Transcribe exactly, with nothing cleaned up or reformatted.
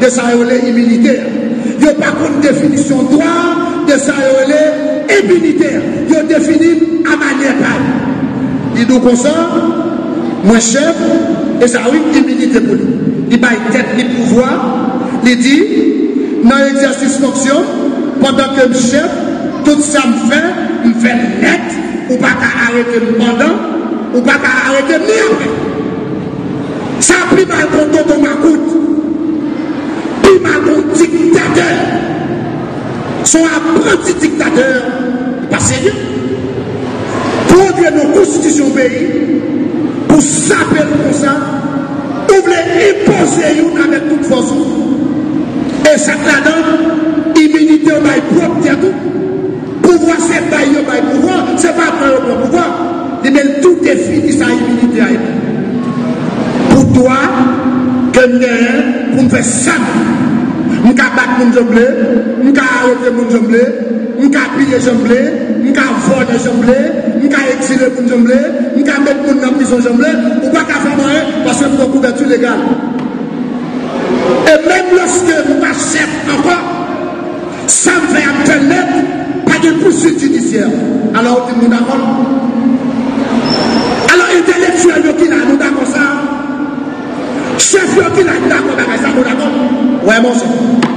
de sa yo rele iminite a. Yo pa konn definisyon dwa de sa yo rele enpinite a. Yo defini l a manyè pa yo. Li di w konsa, mwen chèf, e sa wi, iminite pou li. Li bay tèt li pouvwa, li di, nan egzèsis fonksyon m, pandan ke m chèf, tout sa m fè, m fè l nèt, ou pa ka arete m pandan, ou pa ka arete m ni apre. Sa pi mal ke yon tonton makout, pi mal ke yon diktatè. Se yon apranti diktatè, li pa serye. Pou antre nan konstitisyon peyi, pou sape l konsa, ou vle enpoze youn avèk tout fòs ou. E sa k ladan l, iminite w bay pwòp tèt ou. Pouvwa se bay yo bay pouvwa, se pa pran yo pran pouvwa. Li menm tou defini sa iminite a ye. Pou dwa ke m genyen pou m fè sa m vle. M ka bat moun jan m vle, m ka arete moun jan m vle, m ka piye jan m vle, m ka vòlè jan m vle, m ka egzile moun jan m vle, m ka met moun nan prizon jan m vle, ou pa ka fè m anyen paske m pran kouvèti legal. E menm lòske m pa chèf ankò, sa m fè a m fè l nèt, pa gen pouswit jidisyè. Alò, ou di m nou dakò l? Alò, entelektyèl yo ki la, nou dakò sa? Chèf yo ki la, nou dakò bagay sa, nou dakò? Wè, monchè.